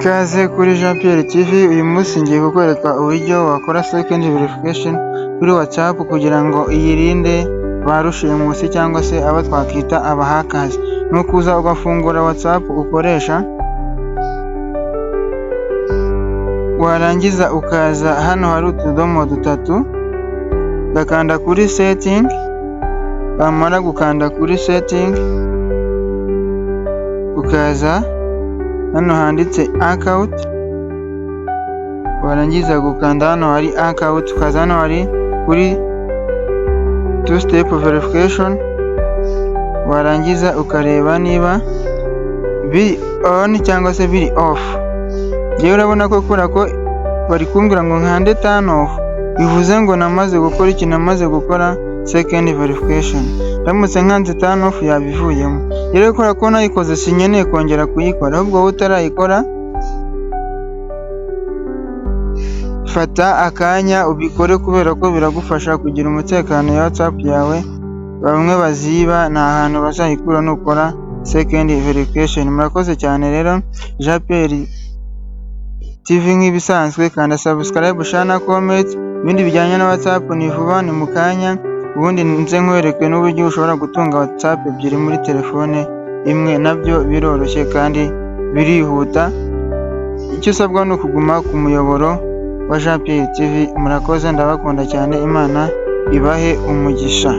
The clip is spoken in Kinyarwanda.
Ikaze kuri Jean Pierre TV, uyu munsi ngiye kukwereka uburyo wakora second verification kuri WhatsApp kugira ngo uyirinde ba rushimusi cyangwa se abo twakwita aba hackers. Ni ukuza ugafungura WhatsApp ukoresha, warangiza ukaza hano hari utudomo dutatu, ugakanda kuri setting, wamara gukanda kuri setting, ukaza hano handitse account, warangiza gukanda hano hari account, ukaza hano hari kuri two step verification, warangiza ukareba niba biri on cyangwa se biri off. Njyewe urabona ko kubera ko bari kumbwira ngo nkande turn off, bivuze ngo namaze gukora iki? Namaze gukora second verification. Ndamutse nkanze turn off yaba ivuyemo. Rero kubera ko nayikoze sinkeneye kongera kuyikora, ahubwo wowe utarayikora fata akanya ubikore kubera ko biragufasha kugira umutekano ya WhatsApp yawe, bamwe baziba nta hantu bazayikura nukora second verification. Murakoze cyane rero, Jean Pierre TV nk'ibisanzwe, kanda subscribe, share na comment, ibindi bijyanye na WhatsApp ni vuba ni mu kanya, ubundi nze nkwereke n'uburyo ushobora gutunga WhatsApp ebyiri muri telefone imwe, nabyo biroroshye kandi birihuta, icyo usabwa ni ukuguma ku muyoboro wa Jean Pierre TV. Murakoze, ndabakunda cyane, Imana ibahe umugisha.